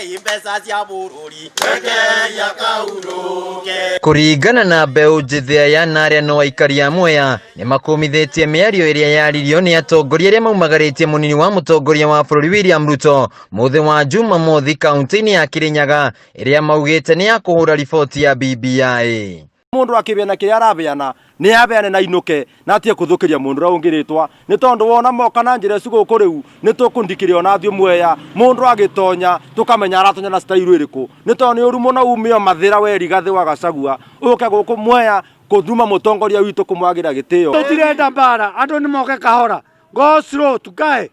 Rekei mbeca cia bũrũri, rekei akahurũke. Kũringana na mbeũ njĩthĩ aya na arĩa no aikari a Mwea nĩ makũmithĩtie mĩario ĩrĩa yaririo nĩ atongoria arĩa maumagarĩtie mũnini wa mũtongoria wa bũrũri William Ruto mũthĩ wa Jumamothi kaunti-inĩ ya Kirinyaga ĩrĩa maugĩte nĩ ya kũhũra riboti ya BBI. Mundu akibeana kiria arabeana ni abeane na inuke na atige kuthukiria mundu uria ungi ritwa ni tondu wona moka na njira icu guku riu ni tukundikiria ona thiu Mwea mundu agitonya tukamenya aratonya na style iriku ni tondu ni uru muno umio mathira we Rigathi wa Gachagua uke guku Mwea kuthuma mutongoria witu kumwagira gitio. Tutirenda mbara, andu ni moke kahora, go slow, tukae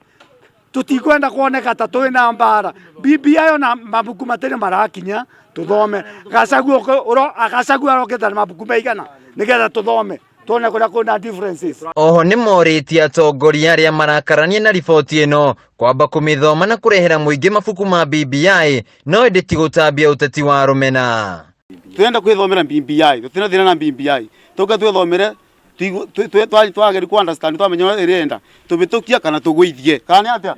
tutikwenda kuoneka ta twina mbara. BBI ona mabuku matire marakinya tuthome. Gachagua arokete na mabuku maigana nigetha tuthome tuone kuria kwina differences. Oho nĩ morĩtie atongoria arĩa marakarania na riboti ĩno kwamba kũmĩthoma na kũrehera mũingĩ mabuku ma BBI no ĩndĩ ti gũtambia ũteti wa rũmena. Twenda kwithomera BBI, tutina thina na BBI, tuka twithomere twageri ku understand twamenya uria irenda tubitukia kana tugwithie kana ni atia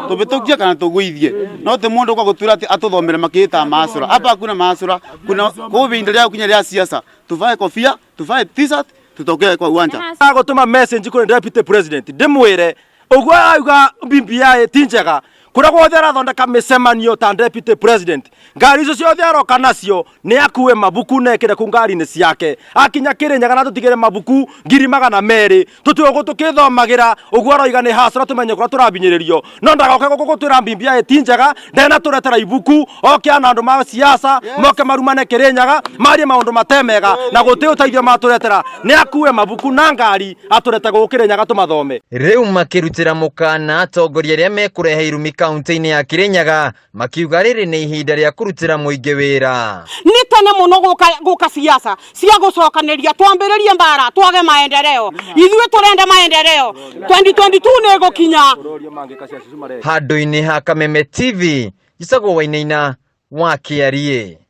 tubitukia kana tugwithie no ti mundu kwa gutwira ati atuthomere makita masura hapa hakuna masura kuna kubinda ria kunya ria siasa tuvae kofia tuvae t-shirt tutokee kwa uwanja. Agutuma message kuri deputy president ndimwire uguo auga BBI ti njega kuria guothe arathondeka micemanio ta deputy president ngari icio ciothe aroka nacio ni akue mabuku na ekire ku ngari-inĩ ciake akinya Kirinyaga na tutigire mabuku 200,000 tutiwe guku tukithomagira uguo aroiga ni hasara tumenye kuria turabinyiririo no ndagoke guku gutwira BBI ti njega ndena turetera ibuku oke ana andu ma siasa moke marumane Kirinyaga marie maundu matemega na guti uteithio maturetera ni akue mabuku na ngari aturete guku Kirinyaga tumathome. Rĩu makĩrutĩra mũkana atongoria arĩa mekũrehe irumi kaunti-inĩ ya Kirinyaga makiuga rĩrĩ nĩ ihinda rĩa kũrutĩra mũingĩ wĩra. Nĩ tene mũno gũka siasa cia gũcokanĩria twambĩrĩrie mbara twage maendeleo. Ithuĩ tũrenda maendeleo. 2022 nĩ ĩgũkinya. Handũ-inĩ ha Kameme TV, Njĩtagwo Wainaina wa Kĩariĩ.